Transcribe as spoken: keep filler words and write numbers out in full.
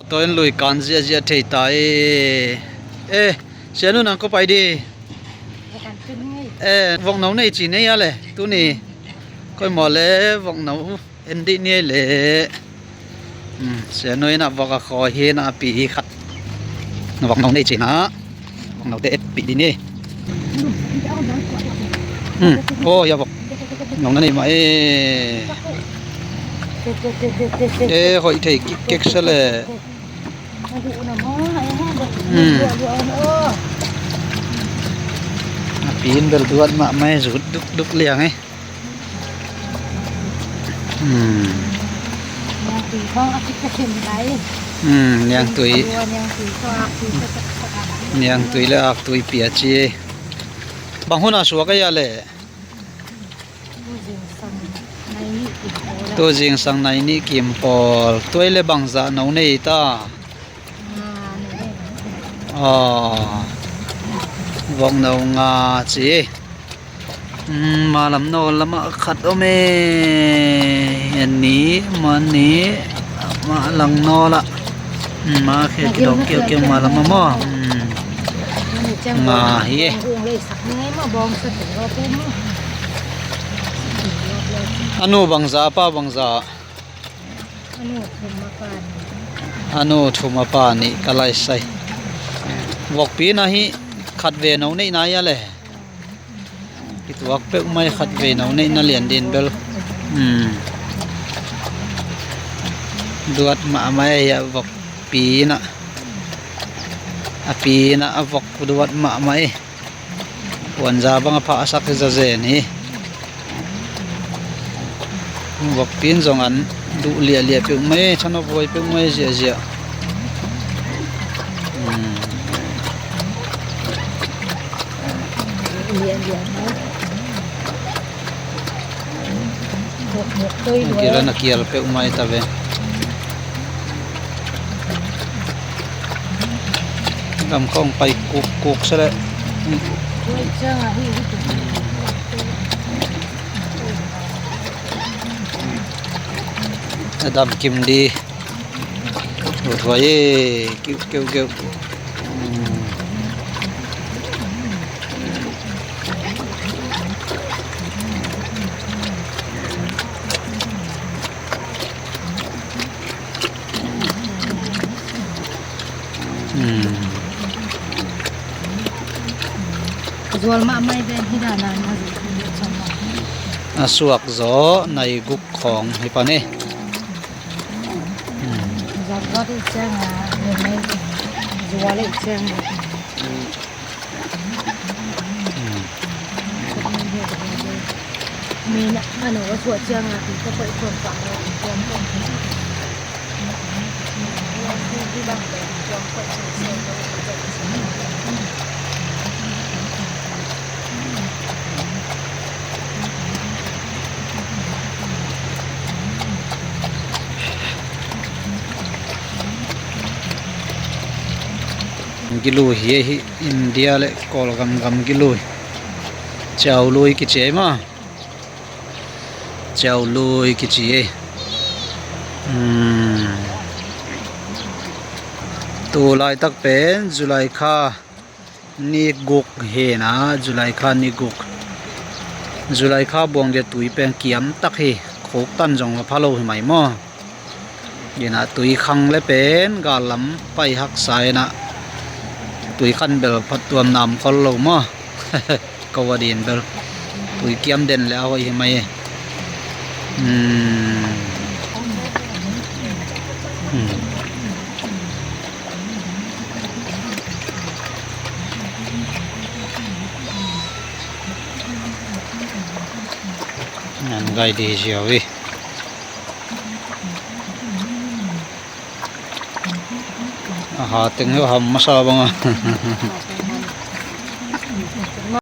Tawi in lui kan ziahziah thei ta e. Eh, Sianu, nang kua pai di? Eh, vokno nei ci nei a le tuni. Koi maw le vokno en dih ni ei le. Hmm, Sianu in a vok a khawi hi na, a pi hi khat. Na vokno nei ci na. Vokno te et pih di ni. Hmm, oh, ya vok. Nong na nei mah e. Eh, hoih thei kik kek se le. Hmm. A pi in bel duat mahmah e, zut dukduk liang e. Hmm. Hmm, niangtui. Niangtui le aktui pia ci. Bang hun a suak a ia le. Tu zingsang nai nih kim pawl. Tua i le bangzah no nei ta? Aw, vok no nga ci. Hmm, malam no lamah khat om e. En ni, man ni, malam no lah. Hmm, ma khe kidok kiau kiau malam a maw. Hmm. Nga hi e. A nu bangza, a pa bangza? A nu thum, a pa nih ka laisai. Vokpi na hi khat ve no neih nai a le. Kituak peuh mai, khat ve no neih na lian din bel. Hmm. Duat mahmah e, a vokpi na. A pi na a vok duat mahmah e. Puanza bang a phah a sak hi zazen hi. Vokpi in zong an duh liahliah peuh mai, thanop huai peuh mai ziahziah. Hmm. Kial a na kial peuh mai ta ve. Gam khawng pai kuk kuk se leh. A dam kim di. Thu thuai e, kiu kiu kiu. Hmm. Zual mahmah i ven hi dan a, na zual hi dan a. A suak zaw nai guk khawng hi pan e. Hmm. Zual gawt i ciang a, zual i ciang a. Gilui hi, hi India le Kawlgam gam gilui. Ciaului kici ei maw. Ciaului kici ei. Hmm. Tu laitak pen July kha ni guk hi na, July kha ni guk. July kha buang dia tui pen kiam tak hi, khuk tan zong va pha lo hi mai maw. Ina tui khang le pen gal lam pai haksa ina tui khan bel phattuam nam khol lo maw. Ko a din bel tui kiam den le a hoih hi mai e. Hmm. Hmm. Nan gai di ziau hi. A ha teng hi ham masa bang a.